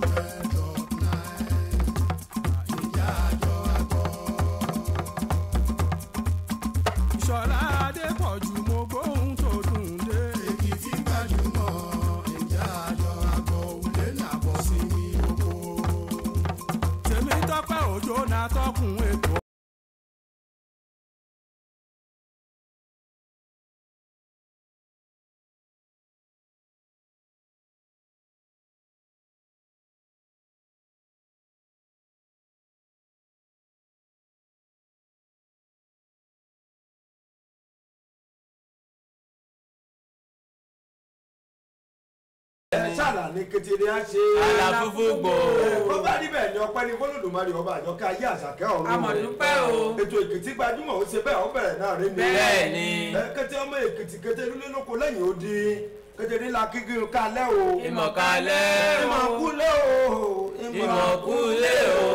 100.9 ìjà àjọ àgbọ̀. Ìṣọ̀lá Adépọ̀jù mo gbóhùn tó dùn dé. Èkìtì gbajúmọ̀ ìjà àjọ àgbọ̀ òlé làbọ̀ sí mi oko. Tèmítọ́pẹ́ Òjó na tọ́kùn ètò. Ṣàlà ní kékeré á ṣe. Àlàfúfú gbò. Bó bá níbẹ̀ ni ọpẹ́ ní fọlọ́dúnmarè ọba àjọkẹ́ ayé àṣàkẹ́ ọ̀run. Àmọ̀dúpẹ́ o. Ètò Èkìtì gbajúmọ̀ ó ṣe bẹ́ẹ̀ ó bẹ̀rẹ̀ náà rí ni. Bẹ́ẹ̀ ni. Kété ọmọ Èkìtì kété lulé lóko lẹ́yìn odi kété nílá kíkiri kalẹ́ o. Ìmọ̀kalẹ́ o. Ìmọ̀kúlé o. Ìmọ̀kúlé o.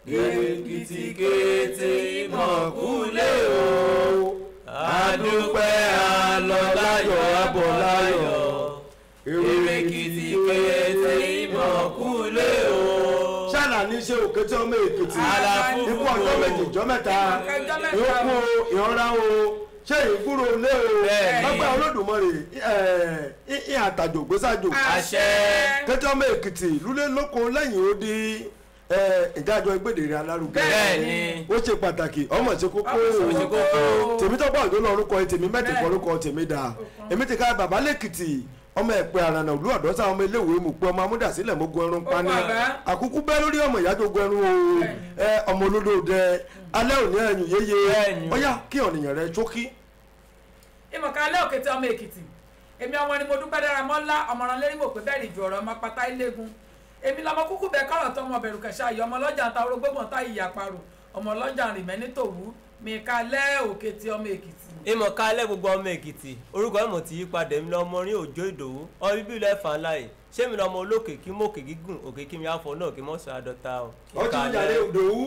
Èkìtì kété ìmọ̀kúlé o. Àdúpẹ́ àlọ́ láyọ̀ àbọ̀ láyọ̀. Èkìtì kété ìmọ̀kúlé o. Ṣàlà ní ṣe òkété ọmọ Èkìtì. Àlàfúfú Ikú ọjọ́ méjì jọ́ mẹ́ta. Ọjọ́ mẹ́ta. Ìyókù ìhọ́nra o. Ṣé ìgbúrò lé o? Bẹ́ẹ̀ni. Lọ́gbà Olódùmarè ìhìn àtàjò gbèsàjò. Àṣẹ. Kété ọmọ Èkìtì lulé lóko lẹ́yìn odi ìdájọ́ ìgbèdèrè alárugẹ. Bẹ́ẹ̀ni. Ó ṣe pàtàkì ọmọ ṣe kókó. Ó ṣe kókó. Tèmítọ́pẹ́ Òjó lọ orúkọ tèmi mẹ́tẹ̀ẹ̀kọ́ orúkọ tèmi dà. Èmi ti ká bàbá lẹ́kìtì ọmọ ẹ̀pẹ́ àrànà òlú ọ̀dọ́sà ọmọ iléèwé mú pé ọmọ amúdàsílẹ̀ mógún ẹrún pani àkúkú bẹ́ẹ̀ lórí ọmọ ìyájogún ẹrún o ọmọ olódò dẹ alẹ́ òní ẹ̀yìn yéye ọyá kí ọ̀nìyàn rẹ ṣókí. Ìmọ̀kálẹ́ òkété ọmọ Èkìtì èmi ọmọ ni mo dúpẹ́ dára mọ́lá ọmọràn lérí mò pé bẹ́ẹ̀ ni ju ọ̀rọ̀ ọmọ pátá iléegun èmi lọmọ kúkú bẹ kọ́rọ̀ tọmọ bẹ̀rù kẹ̀ṣẹ́ ayọ̀ ọmọ ọlọ́jà ta orógbógbọ̀n tá ìyàparò ọmọ ọlọ́jà rìnmẹ́ ní tòwú mi kalẹ́ òkété ọmọ Èkìtì. Ìmọ̀kálẹ́ gbogbo ọmọ Èkìtì orúkọ ìmọ̀ tí yípadà èmi lọmọ orin Òjó Ìdòwú ọmọ bíbí ilẹ̀ Fànláyè ṣé mi lọmọ olókè kí mòkè gígùn òkè kí mi àfọ náà kí mọ̀ sọ àdọ́ta o. Ọtún ìjàre Ìdòwú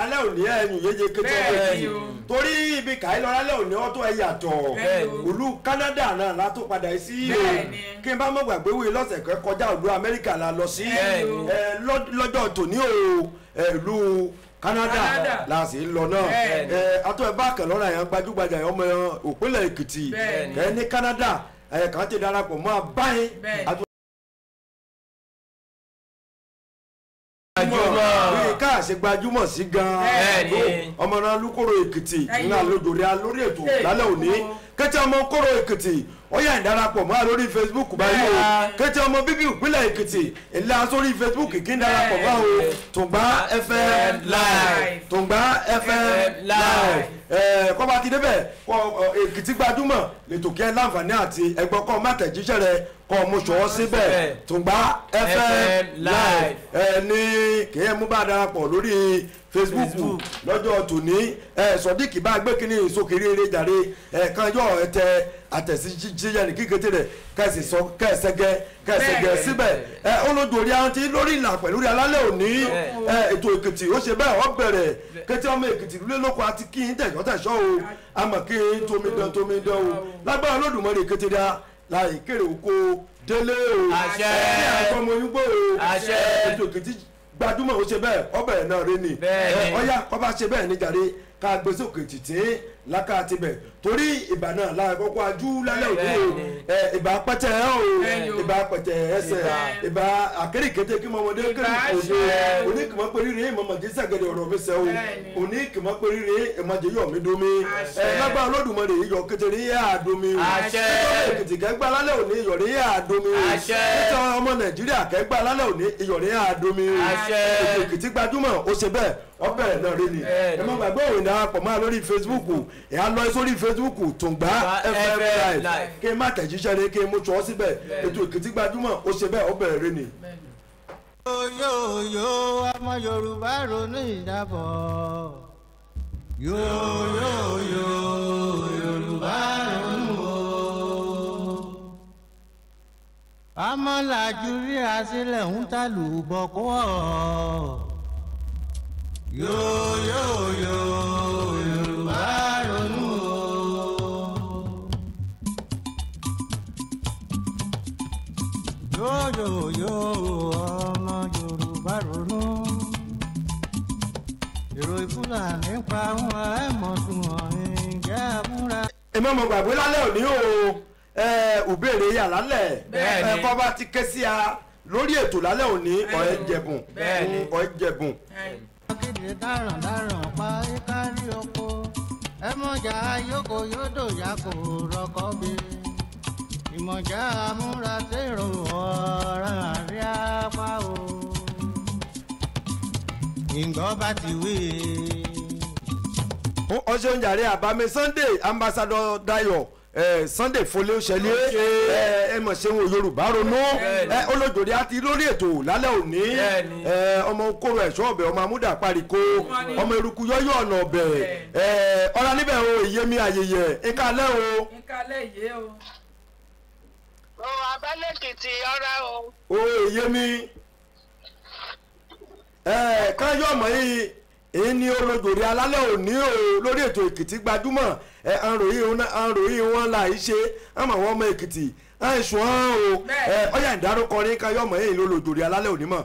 alẹ́ òní ẹ̀yìn yéye kété ọmọ Èkìtì torí ibi kàí lọ alẹ́ òní ọtún ẹ̀ yàtọ̀ ìlú Canada náà látó padà sí o kí n bá mọ̀ gbàgbé wí lọ́sẹ̀ kọjá ìlú Amẹ́ríkà la lọ sí lọ́jọ́ tòní o ìlú Canada la sì ń lọ náà atọ́ ẹ bá kàn lọ́ra yẹn gbajúgbajà ọmọ òpínlẹ̀ Èkìtì ẹ ní Canada ẹ kàn ti darapọ̀ mọ́ abáyé ká ṣe gbajúmọ̀ sí gan-an ọmọ náà lukoro Èkìtì ńlá lójoorí lórí ètò lálẹ́ òní kété ọmọ kóró Èkìtì ó yá ìdarapọ̀ mọ́ lórí Facebook báyìí o kété ọmọ bíbí ìpínlẹ̀ Èkìtì ńlá sórí Facebook kí ń darapọ̀ mọ́ o Tùngbá FM Live Tùngbá FM Live kọ́ba ti débẹ̀ kọ́ Èkìtì gbajúmọ̀ lètò kí ẹ láǹfààní àti ẹgbọ́n kọ́ mátẹ̀jíṣẹ́ rẹ kọ́ mo sọ síbẹ̀ Tùngbá FM Live ní kí ẹ mú bá darapọ̀ lórí Facebook lọ́jọ́ tòní Sọ̀díkì bá gbé kínní ìsókèrè eré jàre kan yọ ẹtẹ àtẹ̀síjíjẹ́ ní kíkété rẹ̀ kẹsì sọ kẹsẹ̀gẹ kẹsẹ̀gẹ síbẹ̀ olójú orí àǹtí lórí ìlà pẹ̀lú rí alálẹ̀ òní ètò Èkìtì ó ṣe bẹ́ẹ̀ ó bẹ̀rẹ̀ kété ọmọ Èkìtì lulẹ̀ lóko àti kí n tẹ̀sọ́ tẹ̀sọ́ o àmọ́ kí n tomidan tomidan o lágbára Olódùmarè kété dá láì kéré oko délé o Àṣẹ. ní àgbọ̀mọ oyúngbò o Àṣẹ. ètò Èkìtì gbajúmọ̀ ó ṣe bẹ́ẹ̀ ọbẹ̀ náà rí ni ọyá kọ́ bá ṣe bẹ́ẹ̀ ní jàre ká gbé sókè títí láká ti bẹ̀ torí ìbà náà lára kọ́kọ́ ajú lálẹ́ òde o ìbà pẹ́tẹ́ ẹ o ìbà pẹ́tẹ́ ẹsẹ̀ ìbà àkèrèkété kí mọ̀mọ́dé kéré òde òní kìmọ̀ pé rírì ìmọ̀mọ̀dé sàgẹ̀dẹ̀ ọ̀rọ̀ mi sẹ́ o òní kìmọ̀ pé rírì ìmọ̀dé yọ̀ mí domi lágbára Olódùmarè iyọ̀ kékeré yà á domi o Èkìtì kẹgbà lálẹ́ òní iyọ̀ rí yà á domi o títọ́ ọmọ Nàìjíríà kẹgbà lálẹ́ òní iyọ̀ rí yà á domi o Èkìtì gbajúmọ̀ ó ṣe bẹ́ẹ̀ ọbẹ̀ náà rí ni ẹ má gbàgbé òun darapọ̀ máa lórí Facebook ẹ̀ á lọ sórí Facebook Tùngbá FM Live kí n má tẹ̀jíṣẹ́ rẹ kí n mú tọ́ síbẹ̀ ètò Èkìtì gbajúmọ̀ ó ṣe bẹ́ẹ̀ ọbẹ̀ rí ni. Yóò ọmọ Yorùbá ronú ìdábọ̀ yóò Yorùbá ronú o. Ọmọlàjú ríra sílẹ̀ ń tàlù bọ̀ kó ọ̀. Yóò Yorùbá ronú o. Yóò Fúlàní pa wọn ẹ mọ̀ sùn wọn ǹjẹ́ àmúra. Èmi ọmọ gbàgbé lálẹ́ òní o, òbéèrè yà lálẹ́ Bẹ́ẹ̀ni. ẹ kọ́ bá ti ké sí a lórí ètò lálẹ́ òní ọ̀ẹ́ jẹ̀bùn Bẹ́ẹ̀ni. ọ̀ẹ́ jẹ̀bùn. Kéde dáràn-dáràn pa kárí oko ẹ mọ̀jà yókò yódò yá kò rọkọ bí ìmọ̀jà amúra tèrò ọ̀ràn àrí apá o ìgbọ́ bá ti wí. Ọṣẹ oúnjẹ àrẹ àbámi Sunday Ambassador Dayo Sunday Folóṣẹlẹ ẹ mọ̀ ṣe wọn Yorùbá ronú ẹ olójòrí àti lórí ètò lálẹ́ òní Bẹ́ẹ̀ni. ọmọ okoro ẹ̀ṣọ́ ọbẹ̀ ọmọ amúdà pariko ọmọ eruku yọ́yọ́ ọ̀nà ọbẹ̀ ọ̀rá níbẹ̀ o ìyẹ́mi àyèyẹ ìkàlẹ́ o. Ìkàlẹ̀ yé o. O Abálẹ̀kìtì ọ̀rá o. O ìyẹ́mi káyọ̀ mọ́ yìí èyí ni olójòrí alálẹ̀ òní o lórí ètò Èkìtì gbajúmọ̀ ẹ àròyìn wọn là í ṣe àmọ́ àwọn ọmọ Èkìtì àìsùn hàn o ọyà ìdárúkọ ní káyọ̀ mọ́ èyí lolójòrí alálẹ̀ òní mọ̀.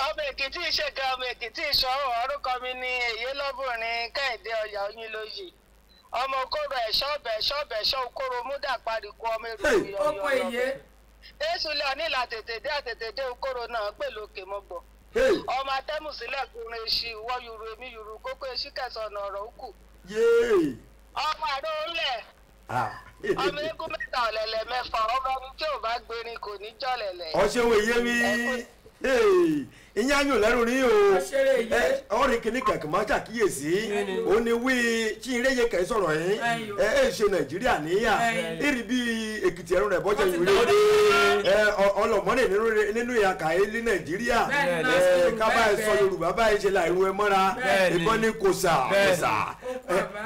Ọmọ Èkìtì ìṣègà ọmọ Èkìtì ìṣọ̀rọ̀ orúkọ mi ni èyí lọ́bùnrin Kẹ́hìndé ọ̀yà Oyinlóye. Ọmọ okoro ẹ̀ṣọ́ ọbẹ̀ ẹ̀ṣọ́ ọbẹ̀ ẹ̀ṣọ́ okoro múdà parikọ ọmọ èrò Ó kọ èyí. Èṣù lé ọ̀nìlà tètè dé àtètè dé okoro náà pẹ̀lú òkè mọ́gbọ̀. Ọmọ atẹ́mùsílẹ̀ kùnrin èṣì ìwọ yùrù èmi yùrù kókó èṣì kẹsàn-án ọ̀rọ̀ òkù. Ọmọ àrò ńlẹ̀ ọmọ eégún mẹ́ta ọ̀lẹ̀lẹ̀ mẹ́fà ọmọ ẹni tí ò bá gbérin kò ní jọ̀lẹ̀lẹ̀. Ọṣẹ wo iye mi ìyẹn ayò lẹ́rù rí o ọ̀rìn kìíní kẹ̀kẹ́ máa ṣàkíyèsí ó ní wí tí iréye kẹ̀ sọ̀rọ̀ yín ẹ ẹ ṣe Nàìjíríà níyà ìrì bí Èkìtì ẹ̀rù rẹ̀ bọ́jẹ̀ yìí rẹ̀ ọlọ́mọ́nì nínú ìyàkà yìí ní Nàìjíríà kábà ẹ sọ Yorùbá báyìí ṣe láìrú ẹ mọ́ra ìbọn ní kòsà kòsà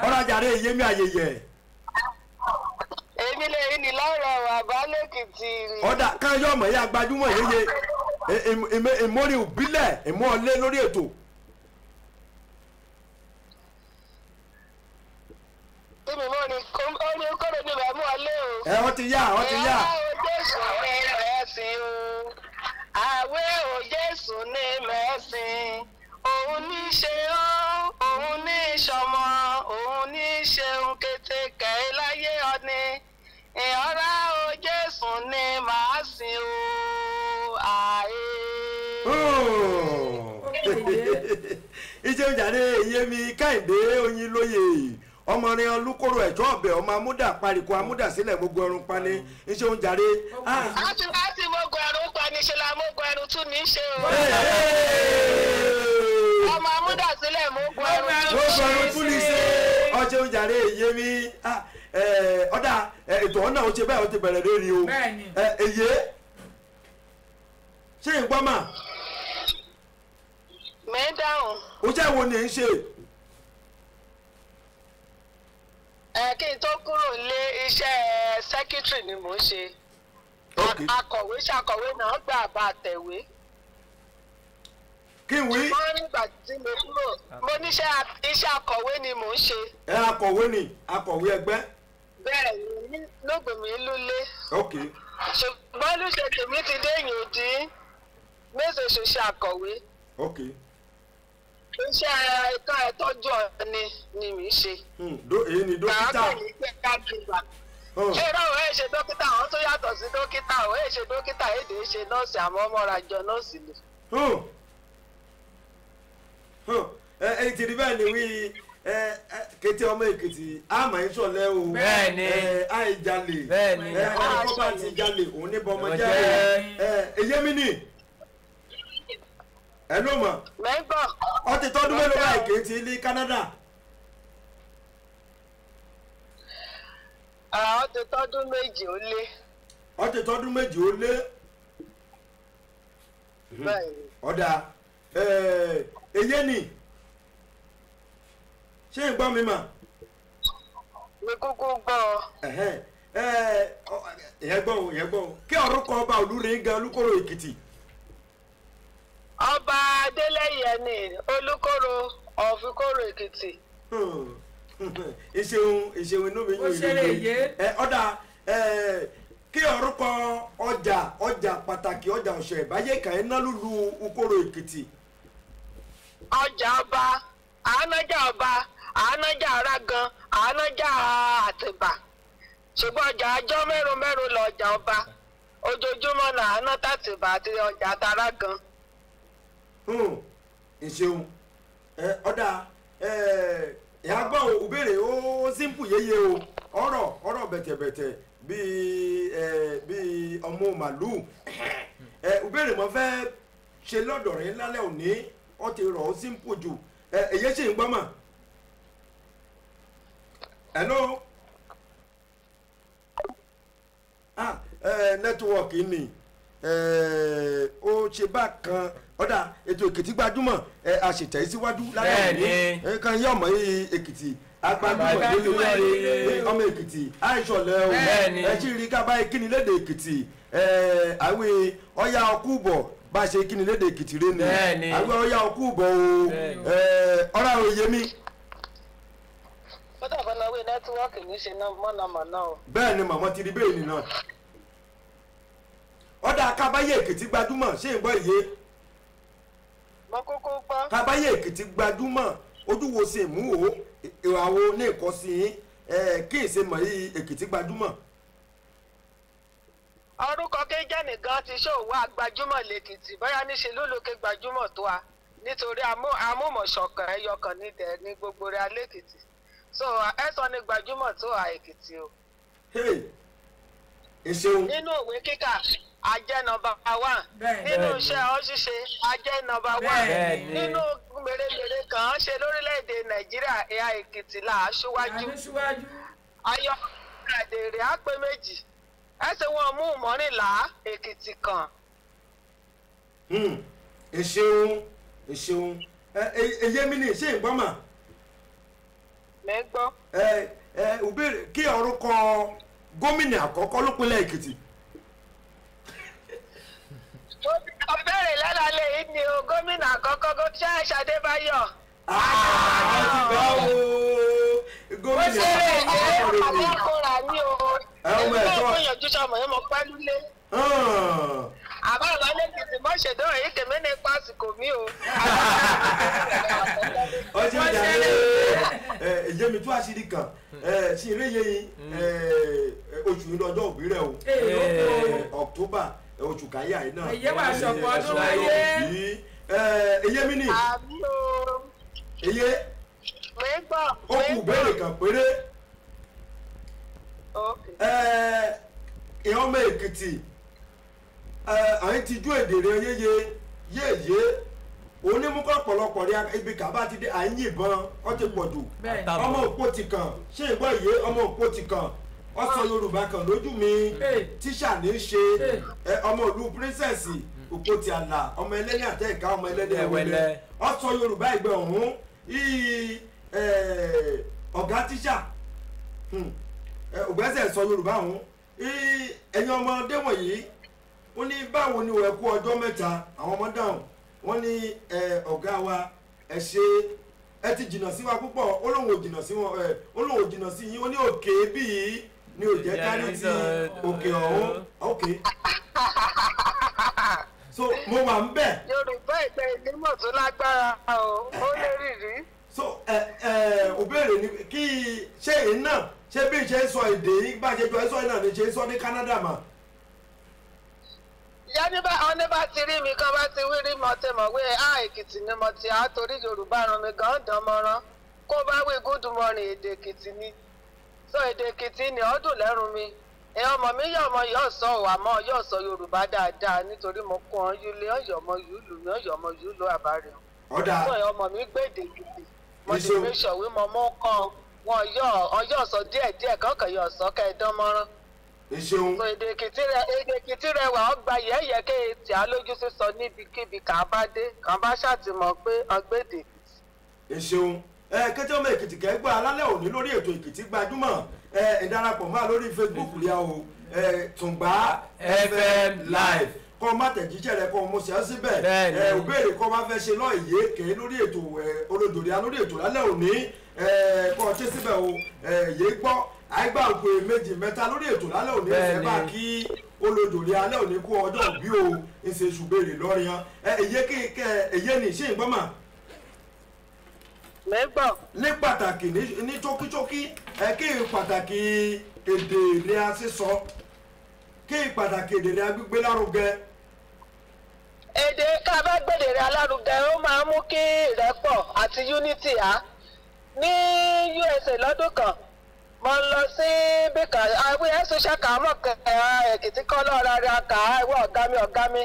ọ̀rajà rẹ̀ yé mi àyèyẹ. Èmi lè ní lọ́rọ̀ Àbálẹ̀kìtì. Ọ̀dà káyọ̀ mọ̀ yá gbajúmọ̀ yéye ìmọ̀rin òbílẹ̀ ìmọ̀ ọ̀lẹ́ lórí ètò. Tèmi mọ́ ni orin kóró ni bàmú ọlé o. Ẹ wọ́n ti yá wọ́n ti yá. Ìyá o Jésù ní mẹ́sìn o. Àwẹ̀ o Jésù ní mẹ́sìn. Òun ní ṣe ọ́, òun ní ṣọmọ, òun ní ṣeun kété kẹ́ láyé ọni. Ìyọ́rá o Jésù ní màá sìn o. Àyè. Iṣẹ́ ìjàre Yẹmi Kẹ́hìndé Oyinlóye ọmọrin olúkòrò ẹ̀ṣọ́ ọ̀bẹ ọmọ amúdà parikọ amúdà sílẹ̀ gbogbo ẹrun pani iṣẹ́ oúnjàre. Láti gbogbo ẹrun pani ṣe la gbogbo ẹrun tún ní í ṣe o. Ọmọ amúdà sílẹ̀ gbogbo ẹrun tún ní í ṣe ọṣẹ oúnjàre Yẹmi ọ̀dà ètò ọ̀nà ó ṣe bẹ́ẹ̀ ó ti bẹ̀rẹ̀ lórí o. Èyí ṣé ń gbọ́ mà. Mi dáhùn. O jẹ́ wo ni ń ṣe. Ẹ kí n tó kúrò nílé iṣẹ́ sẹ́kítírì ni mò ń ṣe. Akọ̀wé ṣàkọ̀wé náà gbà bá tẹ̀wé. Kí n wí. Ṣùgbọ́n nígbà tí mo kúrò mo níṣẹ́ iṣẹ́ akọ̀wé ni mò ń ṣe. Ẹ akọ̀wé ni akọ̀wé ẹgbẹ́. Bẹ́ẹ̀ ni lóògùn mi lúlé. Ṣùgbọ́n lùṣe tèmi ti dé ìyòdì mẹ́sàn-án ṣoṣe akọ̀wé. Iṣẹ́ ẹ̀ka ìtọ́jú ọ̀ni ni mi ṣe. Èyí ni dókítà. Ṣé ìrọ̀rùn ẹ̀ ṣe dókítà àwọn tó yàtọ̀ sí dókítà ò ẹ̀ ṣe dókítà èdè ṣe nọ́ọ̀sì àmọ́ mọ́ra jọ nọ́ọ̀sì ni. Ẹ ti rí bẹ́ẹ̀ ni wí kété ọmọ Èkìtì àmọ́ ìṣọ̀lẹ̀ o àìjalè ẹ̀ẹ́dẹ́gbọ́n bá ti jalè òun ní bọ́mọ jẹ́ èyí mi nì ẹ ló mọ̀ ọ ti tọ́dún mélòó báyìí kì í ti ní Canada. Ọ ti tọ́dún 2 ó lé. Ọ ti tọ́dún 2 ó lé. Ọ̀dà èyí ni ṣé ń gbọ́ mi mà. Mi kúkú gbọ́ ọ. Ìyẹn gbọ́ o ìyẹn gbọ́ o kí ọ̀rúkọ ọba Olúrin gan Olúkòrò Èkìtì. Ọba Adélẹ́yẹ ni Olúkòrò ọ̀fìnkòrò Èkìtì. Ìṣeun ìṣeun inú mi yóò yé ẹ ọ̀dà kí ọ̀rúkọ ọjà ọjà pàtàkì ọjà ọ̀sẹ̀ ìbáyé kàn ń ná lùlù Ukoro Èkìtì. Ọjà ọba. Àánájà ọba, àánájà arágan, àánájà àtìbà. Ṣùgbọ́n ọjà àjọ mẹ́rin mẹ́rin lọ ọjà ọba. Ojoojúmọ́ là á ná tàtìbà àti ọjà tarágan. Ìṣeun ọ̀dà ìyàgbọ́ òbèrè ó simple yéye o ọ̀rọ̀ ọ̀rọ̀ bẹ̀tẹ̀bẹ̀tẹ̀ bíi ọmọ màlúù òbèrè mo fẹ́ ṣe lọ́dọ̀ rẹ̀ lálẹ́ òní ó ti rọ̀ ó simple jù èyí ṣì ń gbọ́ mọ̀. Hello. Nẹ́tíwọ̀kì ni ó ṣe bákan ọ̀dà ètò Èkìtì gbajúmọ̀ a sì tẹ̀ síwájú lálẹ́ òní kan yí ọmọ yìí Èkìtì agbajúmọ̀ lélẹ̀ ọmọ Èkìtì àìsọ̀lẹ̀ o ẹ sì rí kábàá ìkíni lédè Èkìtì àwẹ̀ ọ̀yà ọkú bọ̀ bá a ṣe kíni lédè Èkìtì rẹ ni àwẹ̀ ọ̀yà ọkú bọ̀ o ọ̀rá òye mi. Bọ́dà bọ́lá wí nẹ́tíwọ́ọ̀kì ní ṣe mọ̀nàmọ́ná o. Bẹ́ẹ̀ ni màmá ti rí bẹ́ẹ̀ nìna ọ̀dà kábáyé Èkìtì gbajúmọ̀ ṣé ń gbọ́ ìyé. Mo kúkú gbọ́. Kábáyé Èkìtì gbajúmọ̀ ojú wo sì mú o ìwà wo ní nǹkan sí i kí n ṣe mọ̀ yí Èkìtì gbajúmọ̀. Orúkọ kéjẹ́ nìkan ti ṣòwò àgbajúmọ̀ lèkìtì bóyá níṣe lólókè gbajúmọ̀ tó a nítorí amúmọ̀ṣọ̀kan ẹyọkan ní gbogbo rẹ̀ alẹ́kìtì so ẹ̀sán ni gbajúmọ̀ tó a Èkìtì o. Nínú òwe kíkà ajẹ́ nọ́mbà 1, nínú iṣẹ́ ṣíṣe ajẹ́ nọ́mbà 1, nínú mèremère kan ṣe lórílẹ̀‐èdè Nàìjíríà ẹ̀yà Èkìtì là á ṣíwájú. Ayọ̀ àdèrè á pé méjì ẹsẹ̀ wọn mú mọ́rìnlá Èkìtì kan. Ẹ ṣeun ẹ ṣeun ẹyẹ mi ní ṣé ń gbọ́ mà. Mi gbọ́. Ẹ ẹ òbéèrè kí orúkọ gómìnà àkọ́kọ́ lópinlẹ̀ Èkìtì. Ọbẹ̀rẹ̀ lọ́la lè ní o gómìnà àkọ́kọ́ Ṣáṣ Adébáyọ̀. Gómìnà àkọ́kọ́ ní o. Ẹ̀mí náà gbìyànjú sọmọ yẹn mọ pẹ́ lulẹ̀. Àbá àbá lẹ́kìtì mọ́ ṣèdó èyí kèmí ní pásìkò mi o. Ọjọ́ ìjà ẹ̀yẹ́ mi tó àṣírí kan ṣì ń réyé yín oṣù yìí lọ́jọ́ òbí rẹ̀ o October oṣù káyà yìí náà. Ẹ̀yẹ́ wà ṣọ̀pọ̀ ọdún wáyé. Ẹ̀yẹ́ mi ni. Ẹ̀yẹ́ ó kù béèrè kan péré. Ìyá ọmọ Èkìtì à ń tijú èdè rẹ yéye yéye onímúkọ ọ̀pọ̀lọpọ̀ rí ibi kàbá ti dé à ń yìnbọn ó ti pọ̀ jù ọmọ òpó ti kàn ṣé ìgbọ́ ìyé ọmọ òpó ti kàn ó sọ Yorùbá kan lójú mi tíṣà ní í ṣe ọmọ ìlú princess òpó ti àlà ọmọ ẹlẹ́ni àtẹ̀ká ọmọ ẹlẹ́ni ẹ̀wẹ̀lẹ̀ ó sọ Yorùbá ìgbẹ́ ọ̀hún ọ̀gá tíṣà ògbẹ́sẹ̀ sọ Yorùbá ọ̀hún ẹ̀yin ọmọdé wọ̀nyí wọ́n ní báwo ni ẹ kú ọjọ́ mẹ́ta àwọn ọmọ dáhùn wọ́n ní ọ̀gá wa ẹ ṣe ẹ ti jìnnà sí wa púpọ̀ ó lóun ò jìnnà sí wọn ó lóun ò jìnnà sí yín ó ní òkè bíi ni ò jẹ́ kárí ti òkè ọ̀hún òkè. So mo wà ń bẹ̀. Yorùbá ìgbẹ́ ìdímọ̀ tó lágbára o ó lè rí rí. So òbéèrè ni kí ṣé èyí náà ṣé bí ṣe ń sọ èdè yìí bá ṣe jọ ẹ sọ yìí náà ni ṣe ń sọ ní Canada mà. Ìyá ní bá ti rí mi kan bá ti wí rí mọ tẹ mọ̀ wé á Èkìtì ni mo ti á torí Yorùbá ràn mí gan dán mọ́rán kó bá wí good morning èdè Èkìtì ni sọ èdè Èkìtì ni ọdún lẹ́rù mi ẹ ọmọ mi yọ ọmọ yóò sọ ò àmọ́ yóò sọ Yorùbá dáadáa nítorí mo kún ọ yúlé ọyọ ọmọ yúlù mi ọyọ ọmọ yúlù àbárẹ ọ̀dà sọ ẹ ọmọ mi gbèdè Èkìtì mo sì fi ṣọ̀wé mọ mọ́ kàn wọn yọ ọyọ sọ díẹ̀díẹ̀ kọkàn yọ sọ kẹ ẹ dán mọ́rán. Ìṣeun. So èdè Èkìtì rẹ wà ó gba yẹ́yẹ́ ké tí a lójú sísọ níbikíbi kà á bá dé kà á bá ṣàtìmọ̀ pé ọgbẹ́dẹ Èkìtì. Ìṣeun kété ọmọ Èkìtì kẹgbẹ́ alálẹ̀ òní lórí ètò Èkìtì gbajúmọ̀ ìdarapọ̀ máa lórí Facebook rí o Tùngbà FM live kọ́ má tẹ̀jíṣẹ́ rẹ kọ́ mo ṣe é síbẹ̀ òbéèrè kọ́ máa fẹ́ ṣe lọ́ọ̀ ìyé ké lórí ètò olódòdó lórí ètò lálẹ́ òní kọ́ ṣe síbẹ̀ o yé gbọ́ àìgbà òpè méjì mẹ́ta lórí ètò lálẹ́ òní ẹsẹ̀ bá kí olódòdó alẹ́ òní kú ọjọ́ òbí o ń ṣe ṣùgbèrè lọ́rin yan èyé ní ṣé ìgbọ́n mà. Lẹ́gbọ̀n. Ní pàtàkì ní ṣókíṣókí ẹ kí pàtàkì èdè rẹ̀ sísọ, kí pàtàkì èdè rẹ̀ gbígbé lárugẹ. Èdè ká bá gbèdè rẹ̀ alárugẹ ó máa ń mú kí ìrẹ́pọ̀ àti unity á. Ní USA lọ́dún kan mo lọ sí bíkà àwọn ẹ̀sùn ṣàkàmọ̀ kẹ̀kẹ́ Èkìtì kọ́ lọ́ra rẹ̀ kà á ìwọ ọ̀gá mi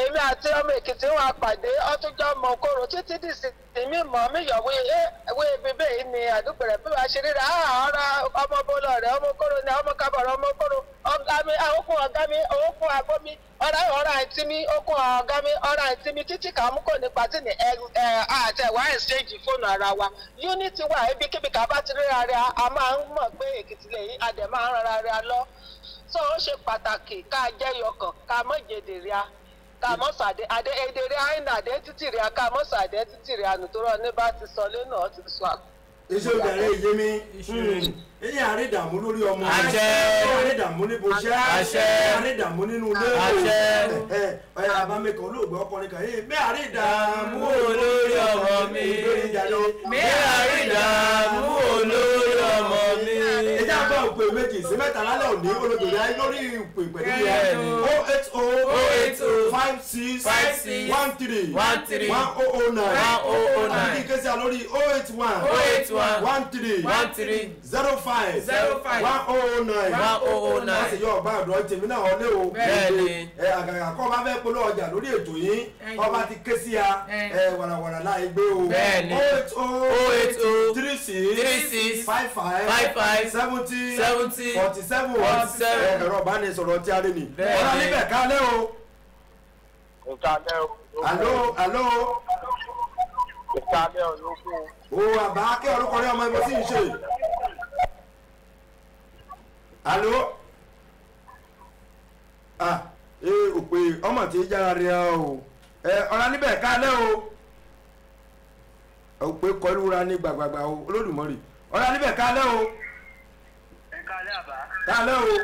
èmi àti ọmọ Èkìtì wa pàdé ọtúnjọ́ mọ kóró títí dìsí mi mọ̀ mí yọ̀wé ewé ibi bẹ́ẹ̀ ni àdúgbò rẹ̀ bí wàá ṣe ríra ọ̀rọ̀ ọmọ bọ́lọ̀ rẹ̀ ọmọ kóró ni ọmọ kábọ̀rọ̀ ọmọ kóró ọ̀gá mi òkun ọ̀gá mi òkun àgọ́ mi ọ̀rá ọ̀rá àǹtí mi òkun ọ̀gá mi ọ̀rá àǹtí mi títí kàmú kò ní pàtí ní àtẹ̀wá exchange fóònù ara wa. Unity wà ibikíbi ká bá ti ríra rẹ̀ a máa ń mọ̀ pé Èkìtì lèyí a dẹ̀ máa ń rárá rẹ̀ lọ. So ó ṣe pàtàkì ká jẹ́ yọkàn ká mọ̀ jèdè ríà ká mọ̀ sàdé adé èdè rí àìnà àdé títì rí ká mọ̀ sàdé títì rí ànútóró ní bá ti sọ lẹ́nu ọ̀ ti sọ àpò. Iṣẹ́ obìnrin yé mi eyín àrídàmú lórí ọmọ Àṣẹ. Àrídàmú níbo iṣẹ́ Àṣẹ. Àrídàmú nínú ilé Àṣẹ. Ẹ àbámẹ́kọ̀ olóògbé ọkùnrin kan yìí mẹ́ àrídàmú olórí ọmọ mi. Mi àrídàmú olórí ọmọ mi. Ẹjẹ́ àgbà òpè méjì sí mẹ́ta lálẹ́ òní olóògbé ayé lórí ìpè pẹ̀lú yẹn 080 080 56 56 13 13 1009 1009 àbí kí n ké sí a lórí 081 081 13 13 05 05 1009 1009. wọ́n sì yọ ọ̀gbá ọ̀dọ́ tèmi náà ọlé o. Bẹ́ẹ̀ni. Ẹ àgàgà kọ́ bá fẹ́ polówó ọjà lórí ètò yìí kọ́ bá ti ké sí a ẹ wàràwàrà láì gbé o. Bẹ́ẹ̀ni. 080 080 36 36 55 55 70 70 47 47. ẹ̀rọ ìbánisọ̀rọ̀ tí a rí ni. Bẹ́ẹ̀ni. Ọ̀rọ̀ níbẹ̀ kálẹ̀ o. Ìkàlẹ̀ o. Àló àló. Ìkàlẹ̀ o ló kú. O àbá kí orúkọ rẹ ọmọ ẹgbẹ́ sí ń ṣe. Àló. Ah ee òpè ọmọ tí yára rẹ o. Ẹ ọ̀rọ̀ níbẹ̀ kálẹ̀ o. Òpè kọlu ra ní gbàgbàgbà o Olódùmarè. Ọ̀rọ̀ níbẹ̀ kálẹ̀ o. Ìkàlẹ̀ àbá. Kálẹ̀ o.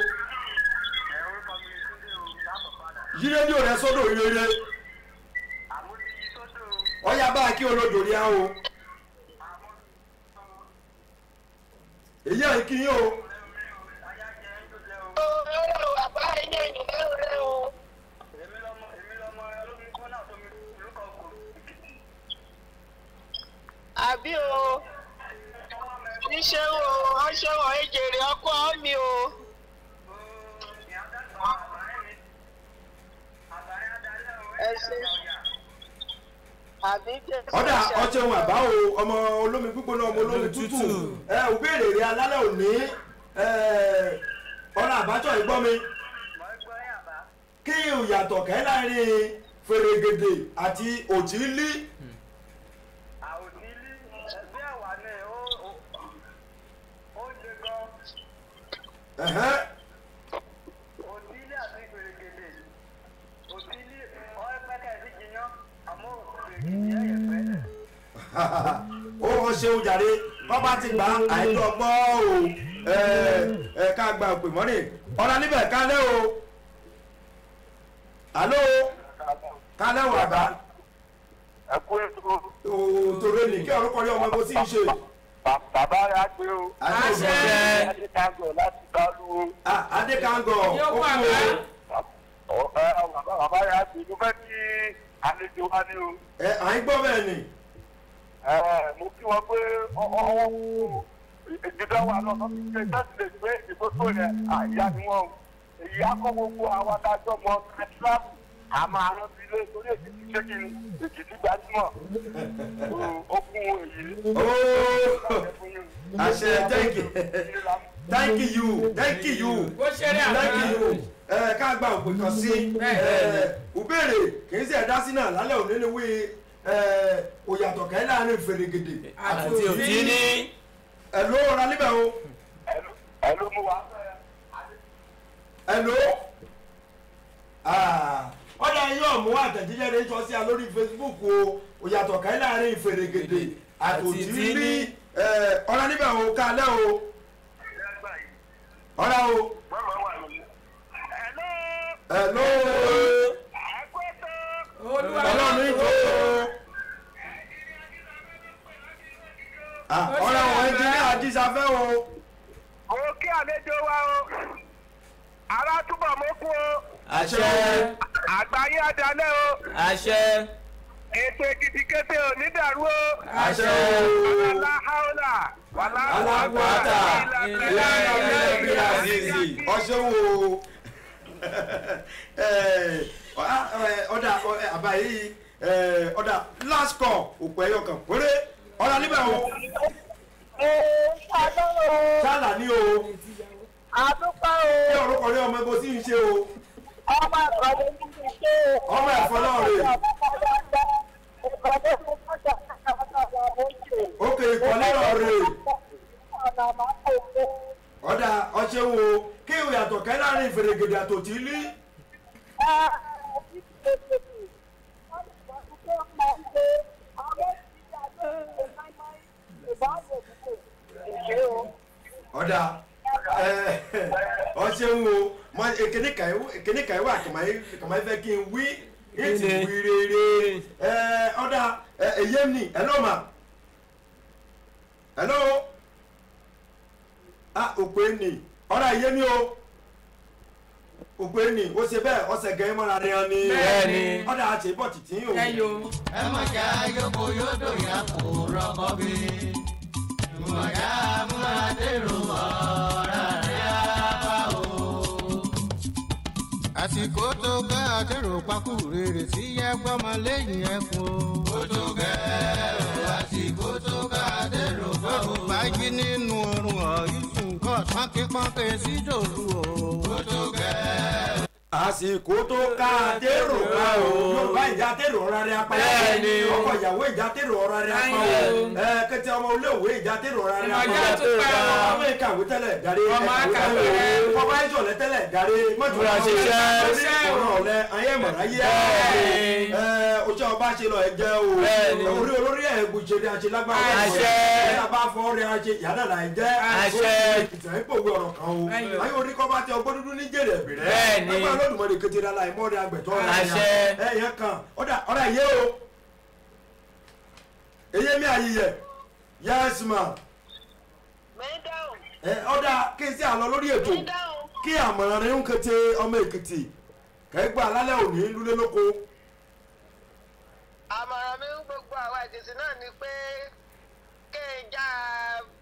Ẹ orúkọ mi ni Túndé o lápapàdà. Yí rédíò rẹ sódò rere. Àmúti yí sódò. Ọ̀yá bá a kí olódò rí a o. Èyí à ń kí yín o. Bàbá ẹ̀yẹ ìlú rẹ̀ o. Èmi lọmọ olómi kọ́nà tó mi lórúkọ kò Èkìtì. Àbí o níṣẹ́ o ọṣẹ́ o ejèrè ọkọ mi o. Ẹ ṣe àbí jẹ́. Ọ̀dà ọ̀ṣẹ̀hun àbá o ọmọ olómi gbígbóná ọmọ olómi tútù ẹ ò béèrè rẹ alálẹ̀ òní ọ̀rọ̀ àbájọ ìgbọ́ mi kí ìyàtọ̀ kẹ́ láàrin fèrègèdè àti òtílí. Àòtílí ẹgbẹ́ àwa ni ó le gan. Òtílí àti fèrègèdè òtílí ọ̀ẹ́pẹ́kẹ́ sí jiyàn àmọ́ fèrègèdè ẹ̀yẹ̀pẹ́. Ó wọ́n ṣeun jàre wọ́n bá ti gbà àìjọ gbọ́ o ẹ ká gba òpè mọ́rìn ọ̀rọ̀ níbẹ̀ kálẹ̀ o àló kálẹ̀ o àbá Ẹ kú ètò. Òtòrò ní kí orúkọ rí ọmọ ẹgbẹ́ sí í ṣe. Bàbá rẹ̀ á gbé o. Àṣẹ. Adékángọ̀ láti Bálúwo. Adékángọ̀ Yóò ó kú kú o. àbá. Bàbá rẹ̀ á gbé mo fẹ́ kí àlejò wa ní o. Ẹ à ń gbọ́ bẹ́ẹ̀ ni. Mo kí wọn pé ọwọ́ ìdílé wa náà lọ́sí ṣe láti lè gbé ìgbótó yẹn àyà ni wọ́n o. Èyí á kọ́ gbogbo àwọn adájọ́ mọ tíráàpù a máa rántí ilé torí Èkìtì ṣé kí ni Èkìtì gbajúmọ̀ ó kún èyí. Àṣẹ thank you thank you thank you Bó ṣe rí àbá. thank you. Ẹ ká gba òpè kan sí òbéèrè kì í ṣe ẹ̀dá sí náà lálẹ́ òní ni wí òyàtọ̀ kẹ́ láàrin fèrègèdè àti òtílí. Ẹ ló ra níbẹ̀ o. Ẹ ló mú wa. Ẹ ló ọ̀dà yóò mú àtẹ̀jíṣẹ́ rẹ̀ sọ sí a lórí Facebook o òyàtọ̀ kẹ́ láàrin fèrègèdè àti òtílí. Ọ̀rá níbẹ̀ o kálẹ̀ o ọ̀rá o. Ẹ ló Olúwa ọlọ́run ìjọ o. sáfẹ́ o. Mo kí àlejò wa o. Ará túbọ̀ mọ́ kú o. Àṣẹ. Àgbáyé adalẹ́ o. Àṣẹ. Ètò Èkìtì kété ò ní dàrú o. Àṣẹ. Alá haúlà wàlá Alágbàtà ọṣẹ wo ọ̀dà àbáyé ọ̀dà last call òpó ẹyọ kan péré ọ̀dà níbẹ̀ o. Sálà ní o. Àdúpẹ́ o. Ṣé orúkọ rí ọmọ ẹgbẹ́ sí ń ṣe o? Ọmọ ẹ̀fọ́ ló ń ṣe o. Ọmọ ẹ̀fọ́ náà rè. Ókè ìkọ́lé náà rè. Ọ̀dà ọṣẹ́ wo kí ìwé àtọ̀kẹ́ láàrin ìfèrègèdè àtòtí lí. Ọ̀dà ọṣẹ́ wo mọ èkéní kàí wà kàmáyé fẹ́ kí n wí ètì wí rere. Ọ̀dà èyí ni hello ma hello ah òpè ni ọ̀dà èyí ni o òpè ni ó ṣe bẹ́ẹ̀ ọ̀sẹ̀ gẹ̀ẹ́ mọ́ra rẹ̀ ni ọ̀dà àti ìbọ̀ tìtì o. Ẹ mọ̀ já yókò yódò yá kò rọ́kọ́ bí. Ìmọ̀já múra dèrò ọ̀rá rẹ̀ á bá o. Àsìkò tó gẹ́ àdèrò pakú rere sí ẹgbọ́mọ lẹ́yìn ẹkùn o. Ó tó gẹ́ o, àsìkò tó gẹ́ àdèrò pakú. Bájí nínú oorun ọ̀yùsùn kọ́ pọ́nkípọ́nkí sí dòru o. Ó tó gẹ́ o. Àsìkò tó ká dèrò pa o. Yorùbá ìjà dèrò ọ̀rá rẹ̀ apá o. Ọkọ ìyàwó ìjà dèrò ọ̀rá rẹ̀ apá o. Kẹtẹ ọmọ olóòwe ìjà dèrò ọ̀rá rẹ̀ apá o. Ọmọ ìkàwé tẹ́lẹ̀ jàre. Ọmọ ìṣọ̀lẹ̀ tẹ́lẹ̀ jàre. Mọ̀tòrà ṣiṣẹ́ ọ̀rọ̀ ọ̀lẹ́ ayé mọ̀rá yé. Oṣù ọba ṣe lọ ẹ jẹ́ o. Orí olórí ẹ̀ gbùjẹ ni a ṣe lágbára. Ẹ bá fọ́ rẹ̀ a ṣe yàrá là ẹ jẹ́. Ìtàn ìpòwe ọ̀rọ̀ kan o. Ayé orí kọ́ bá tẹ ọgbọ́n dúdú ní jèrè ẹ̀bìrẹ́. Olódùmarè kété la ìmọ̀ rẹ̀ agbẹ̀tọ́ rẹ̀ ẹ̀yẹ kan ọ̀dà yé o èyí mi àyíyẹ yes ma ọ̀dà kí n sí àlọ́ lórí ètò kí àmọ̀ràn rẹ̀ ń kété ọmọ Èkìtì kẹ́gbà lálẹ́ òní lulẹ̀ lóko. Àmọ̀ràn mi ń gbogbo àwọn Èkìtì náà ni pé kí n já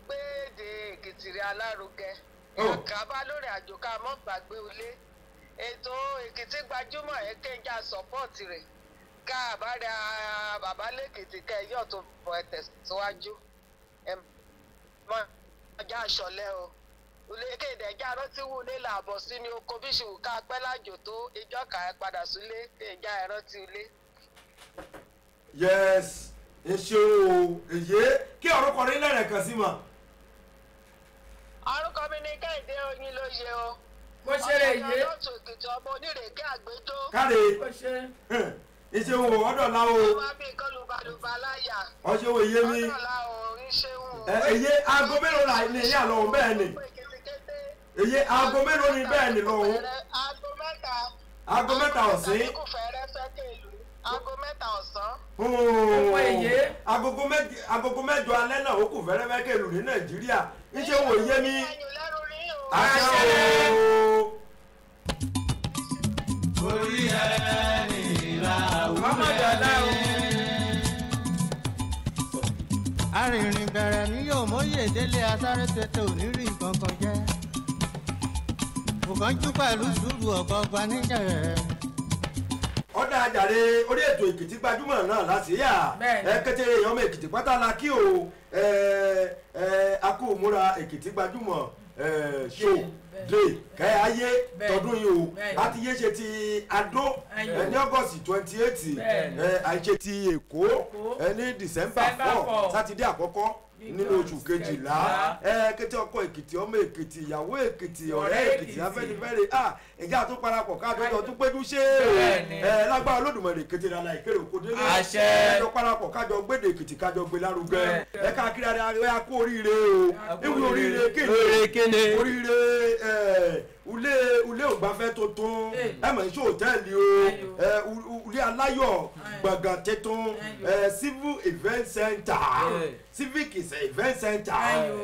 gbéde Èkìtì rẹ̀ alárugẹ kà bá lórí àjò ká mọ́ gbàgbé ilé. Ètò Èkìtì gbajúmọ̀ ẹ kéńjà sọ́pọ́ọ̀tì rẹ̀ ká àbára bàbá lẹ́kìtì kẹ́ yọ̀ tó bọ̀ ẹ tẹ̀síwájú ẹ mọ ọjà àṣọlẹ̀ o kéde ẹja rántí wúlé làbọ̀ sí ní oko bí ṣùkú ká pẹ́ lájò tó ìjọ kà ẹ padà sílé kéńjà ẹ rántí ilé. Yes ṣe o èyí kí ọ̀rọ̀ kọrin lẹ́rẹ̀ kan sí ma. Orúkọ mi ni Kẹ́hìndé Oyin ló yẹ o. Bó ṣeré yé. Ọlọ́tún Èkìtì ọmọ onírèké àgbéjó. Káre. Bó ṣe. Iṣẹ́ wo ọ̀dọ̀la o. Wọ́n bí nǹkan lùbàlùbà láyà. Ọṣẹ́ wo iye mi. Ọ̀dọ̀la o, iṣẹ́ wo. Èyí aago mélòó la ní ìyá lọ́hùn bẹ́ẹ̀ ni. Èyí aago mélòó ni bẹ́ẹ̀ ni lọ́hùn. Aago mẹ́ta. Aago mẹ́ta ọ̀sán. Aago mẹ́ta ọ̀sán. Agogo mẹ́jọ alẹ́ náà ó kù fẹ́rẹ́fẹ́ kèlù ní Nàìjíríà. Iṣẹ́ wo iye mi. Àṣẹ o. Orí ẹni ìlà òwúrọ̀ arìnrìn bẹ̀rẹ̀ ní yóò mọ́yè délé asáré tètè onírì kankan jẹ́. Òkànjú pẹ̀lú sùúrù ọ̀gọ́gba níjẹ̀rẹ̀. Ọ̀dà àjàre orí ètò Èkìtì gbajúmọ̀ náà láti yà ẹ kété ọmọ Èkìtì pátá la kí o a kú múra Èkìtì gbajúmọ̀ show day kẹ́ ayé tọdún yìí o àti yé ṣe ti Adó ní August 28 àìṣe ti Èkó ní December 4 sátidé àkọ́kọ́ nínú oṣù kejìlá kété ọkọ Èkìtì ọmọ Èkìtì ìyàwó Èkìtì ọ̀rẹ́ Èkìtì Afẹ́nifẹ́re ìjà tó parapọ̀ káàdọ́jọ́ tó péjú ṣe é lágbára Olódùmarè kété lálá ìkéré òkò délé ẹjọ́ parapọ̀ kájọ gbédè Èkìtì kájọ gbé lárugẹ ẹ káàkiri ara ẹ kú oríire o ewu oríire kéde oríire Ulé ògbafẹ́ tuntun ẹ mọ̀ ní hòtẹ́ẹ̀lì o, ulé aláyọ̀ gbọ̀ngàn tuntun, civil event center, civic event center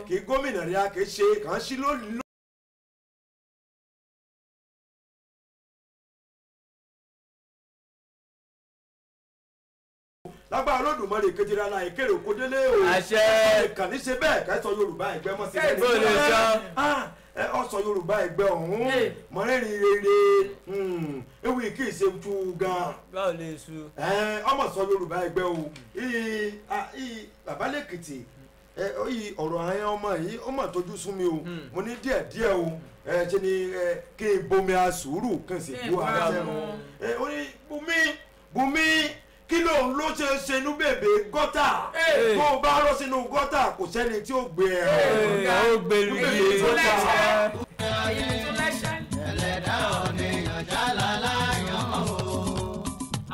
kí gómìnà rẹ̀ kì í ṣe kàn sí lónìí. Lágbára Olódùmarè kejìlá la ìkéré òkú délé o. Àṣẹ. Kàn ní ṣe bẹ́ẹ̀ kẹ́ sọ Yorùbá ẹgbẹ́ mọ́ sí Kẹ́ lẹ́nu. lè sọ. Ọ sọ Yorùbá ẹgbẹ́ ọ̀hún mọ̀rẹ́rìn rere ewì kì í ṣe tu gan. Báwo lè su. Ọmọ sọ Yorùbá ẹgbẹ́ o. Bàbá Lẹ́kìtì ọ̀rọ̀ àwọn ọmọ yìí ó mà tójú sún mi o. Mo ní díẹ̀ díẹ̀ o, ṣe ni kí n bomi asùúrù kí n sì bu ara sẹ́nu. Ó ní bumi bumi kí lóun ló ṣe ṣe inú bèbè gọ́tà, tó o bá rọ́ sínú gọ́tà kò sẹ́ni tí ó gbé ẹ. Ó gbé lu bèbè gọ́tà. Ẹlẹ́dàá ọ̀nìyàn jálá láyàn o,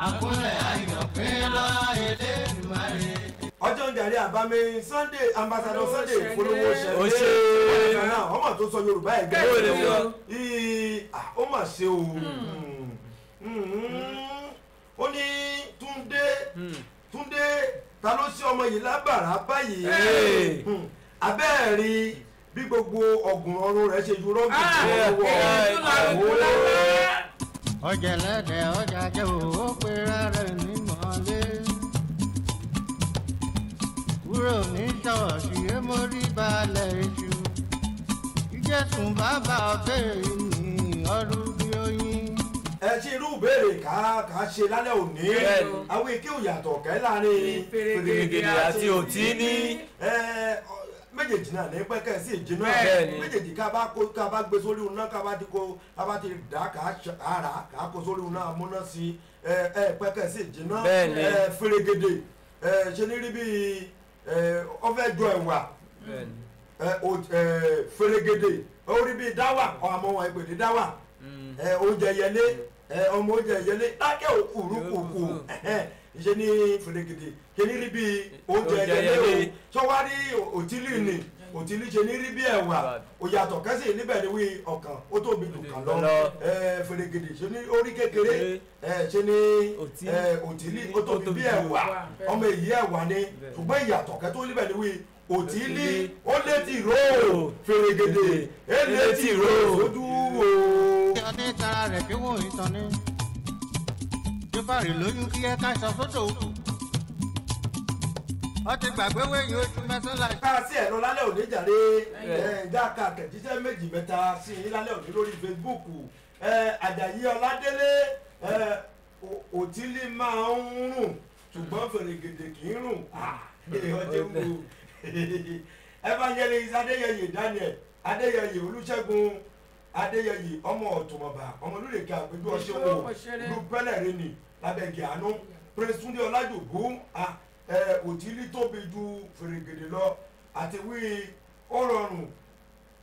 àkúnlẹ̀ àyànpín lọ Elédùmarè. Ọjọ́ ń jàre àbámi Sunday Ambassador Sunday ìpolówó Ó ṣẹlẹ̀ ṣe. ọmọ tó sọ Yorùbá ẹgbẹ́ Ó lè sọ. ó mà ṣe o. Ó ní Túndé Túndé ta ló ṣe ọmọ yìí lábàrá báyìí? Abẹ́ẹ̀rí bí gbogbo ọ̀gùn ọrùn rẹ̀ ṣe ju rọ́ọ̀gì tó wọ́. Ọjà ẹlẹ́dẹ̀ ọjà jẹ́ òwò pera rẹ̀ ní mọ́lé. Kúrò ní ṣọ́ọ̀ṣì mórí balẹ̀ iṣu. Ìjẹ̀sùn bàbá ọ̀tẹ̀ ní ọdún bí oyin. Ẹ ṣe irú ìbéèrè ká ṣe lálẹ́ òní. Àwọn èké òyàtọ̀ kẹ́ láàrin Fèrègèdè àti òtílí. Méjèèjì náà ní pẹ́kẹ́ sí ìjìnà méjèèjì ká bá kó ká bá gbé sórí iná ká bá ti kó ká bá ti dà ká rà ká kó sórí iná amúná sí pẹ́kẹ́ sí ìjìnà. Fèrègèdè ṣe ní rí bíi ọfẹ́ jọ ẹ̀wà, fèrègèdè ó rí bíi dáwà ọmọ wọn ìpèdè dáwà, oúnjẹ yẹlé, ọmọ oúnjẹ yẹlé lákẹ́ òkúrukùkù ṣe ní fèrègèdè ṣe ní rí bíi oúnjẹ yẹlé o. Sọwárí òtílì ni òtílì ṣe ní rí bí ẹ̀wà, òyàtọ̀ kẹ́sì níbẹ̀ ni wí ọ̀kan ó tóbi jù kàn lọ. Fèrègèdè ṣe ní orí kékeré, ṣe ní òtílì ó tóbi bí ẹ̀wà, ọmọ èyí ẹ̀wà ni, ṣùgbọ́n ìyàtọ̀ kẹ́tó níbẹ̀ ni wí òtílì ó létí ró, fèrègèdè é létí ró sójú o. Ọdẹ tara rẹ̀ kí wọ́n ìtàn ni. Júbàrì lóyún kí ẹ ká sọ sódò. Ó ti gbàgbé wẹ̀yìn oṣù mẹ́sàn-án la. Ká sí ẹ̀ lọ lálẹ́ òní jàre, ẹ̀ẹ́dá ká tẹ̀jíṣẹ́ méjì mẹ́ta sí i lálẹ́ òní lórí Facebook. Àjàyí Ọládélé, òtílí máa ń rùn ṣùgbọ́n fèrègèdè kì í rùn. Ọjọ́ wo Evangelist Adéyẹyè Daniel Adéyẹyè Olúṣẹ́gun Adéyẹyè ọmọ Ọ̀túnmọ̀bà ọmọ olùrèké àpéjú ọṣẹ wo lùpẹ́lẹ̀ rẹ nì lábẹ́gẹ̀ àánú. Prince Túndé Ọlájògún, òtílí tóbi ju fèrègèdè lọ àti wí ó rọrùn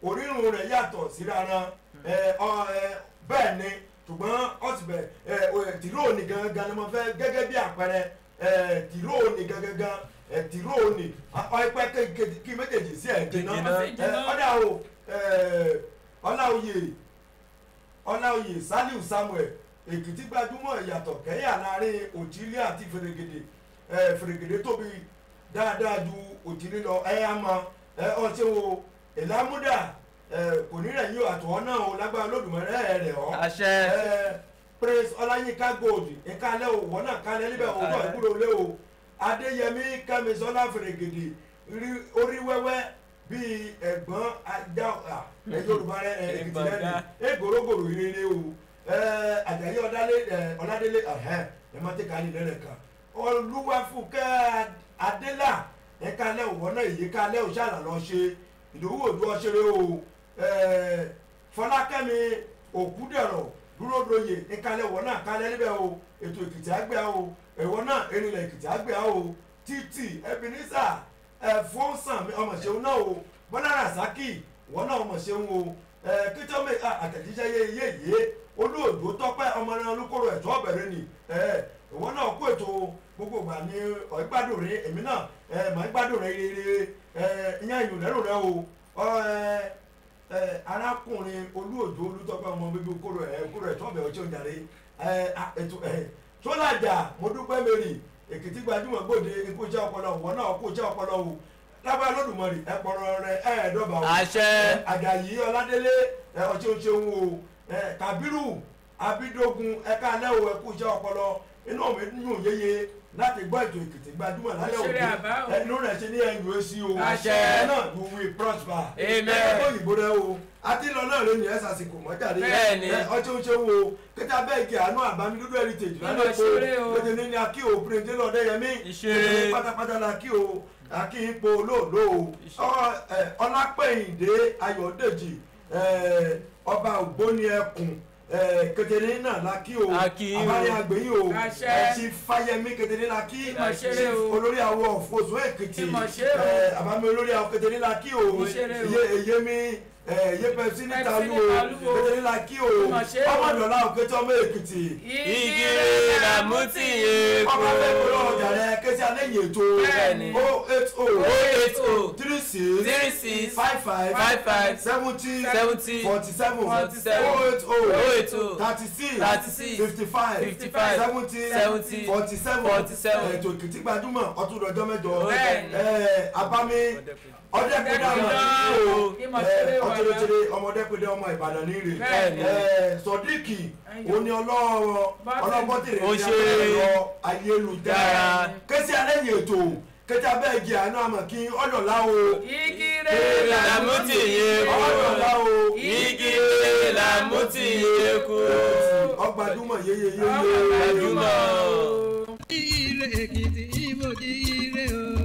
orírun rẹ̀ yàtọ̀ síra ran bẹ́ẹ̀ ni, ṣùgbọ́n ọ̀sibẹ̀ tìróòní gangan ni mo fẹ́ gẹ́gẹ́ bí àpẹẹrẹ tìróòní gangan tìróòní ọ̀pẹ kí méjèèjì sí ẹ̀ jìnnà ọ̀dà o. Ọláoyè Saliu Samuel Èkìtì gbajúmọ̀ ìyàtọ̀ kẹ́yà láàrin òtílí àti fèrègèdè. Fèrègèdè tóbi dáadáa ju òtílí lọ. Ẹ á mọ ọtí wo ìlàmúdà kò ní rẹ̀ yín àtọ̀ náà o lágbára Olódùmarè rẹ̀ ọ́. Àṣẹ. Prince Ọláyínká Gold ìkálẹ̀ òwò náà kálẹ̀ níbẹ̀ òwò ìgbúrò lé o. Adéyẹmí Kẹ́misọ́lá fèrègèdè orí wẹ́wẹ́ bíi ẹ̀gbọ́n ajá Yorùbá rẹ̀ Èkìtì rẹ̀ ní egorogoro rere o. Àjàyí Ọládélé ẹ̀mọ́tẹ́kálí lẹ́rẹ̀ kan. Olúwafúnkẹ́ Adélà ẹ̀kálẹ̀ òwò náà èyí kálẹ̀ òṣàlà lọ ṣe ìdòwú òdu ọṣẹrẹ o. Fọlákẹ́mi Òkúdẹ̀rọ̀ Dúródoyè ẹ̀kálẹ̀ òwò náà kálẹ̀ níbẹ̀ o. Ètò Èkìtì àgbẹ̀ o, ẹ̀wọ̀ náà erinlẹ̀ Èkìtì àgbẹ̀ o. Títì Ebenezer ẹ̀fọ́nsàn ọmọ ṣeun náà o. Bọ́lá Rasaki wọ́n náà ọmọ ṣeun o. Kíntọ́mẹ àtẹ̀jíṣẹ́ yé yé yé olóògbé tọ́pẹ́ ọmọ náà olùkóró ẹ̀tọ́ ọ̀bẹ̀rẹ̀ ni ìwọ náà kó ètò gbogbo ìgbà ní ọ̀gbádùn rẹ, èmi náà mọ̀ ń gbádùn rẹ rere ìyá ìyùn lẹ́rù rẹ o. Arákùnrin Olúòjó Olútọ́pẹ́ ọmọ bíbí kóró ẹ̀ kóró ẹ̀ tọ́bẹ̀ ọjọ́ ìjàre ètò sólàjà mo dúpẹ́ mary Èkìtì gbajúmọ̀ gbòde ikú iṣẹ́ ọpọlọ òwò náà kú iṣẹ́ ọpọlọ o lábẹ́ Olódùmarè ẹ̀pọ̀rọ̀ rẹ ẹ̀ẹ́dọ́gba o. Àṣẹ. Àjàyí Ọládélé ọtí oṣeun o Kàbírù Abídógun ẹ̀ka alẹ́ o ẹ̀kú iṣẹ́ ọpọlọ inú mi dùn yéye láti gbọ́ ètò Èkìtì gbajúmọ̀ lálẹ́ Òṣèré òní àbá o. ẹnu rẹ̀ ṣe ní ẹ̀yìn èsì o. Àṣẹ. Ẹ náà you will prosper. Amen. Ẹ òyìnbó rẹ o àti lọ náà lónìí ẹ ṣàṣìkò mọ́jáde. Bẹ́ẹ̀ni. Ọtí oṣeun o kẹta bẹ́ẹ̀ kí àánú àbámi dúdú heritage lálẹ́ Ìmọ̀ ṣeré o. o kété ní akí o pírẹ̀ntì lọ́dẹ́yẹmí Ìṣeré. pátápátá la kí o akí ipò olóòló o Ọlápẹ̀yìndé Ayọ̀dèjì ọba ògbóni ẹkùn kékeré náà la kí o A kí o. àbárí àgbẹ̀yìn o Àṣẹ. ẹ̀sìn Fáyẹmí kékeré la kí Ìmọ̀ ṣeré o. olórí àwọ̀ Ọ̀fọ̀sọ Èkìtì Ìmọ̀ ṣeré o. àbámi olórí àwọ̀ kékeré la kí o Ìṣeré o. iye èyémi iye pepsi níta Pepsi lu níta o lú o. kékeré la kí o Ìmọ̀ ṣeré o. ọmọdọ̀lá òkété ọmọ Èkìtì Igi làmútì yẹn ọmọ kú. fẹ́ kúrò ọjà rẹ kéṣe alẹ́ yìí ètò Bẹ́ẹ̀ni. 080 080 36 36 55 55 70 70 47 47 080 080 36 36 55 55 70 70 47 47. Ètò Èkìtì gbajúmọ̀ ọtún ọjọ́ mẹ́jọ. Bẹ́ẹ̀ni. Abami ọdẹkùnrin Ìmọ̀ ṣeré wa. ọtúnlẹ̀tẹ̀lẹ̀ ọmọdékùnrin ọmọ Ìbàdàn ní rè. Bẹ́ẹ̀ni. Sọdíkì òní ọlọ́rọ̀ ọlọ́bọ́tìrì Ó ní ṣe ẹ̀rọ ayélujára dára. kẹsí alẹ́ yìí ètò kẹtí abẹ́ẹ̀gì àánú àmọ̀ kí ọ̀dọ̀lá o Igi làmútì yẹn kú. ọ̀dọ̀lá o Igi làmútì yẹn kú. Ọgbàdúmọ̀ yeyeyeye Gbajúmọ̀. Ire Èkìtì ìbòjì ire o.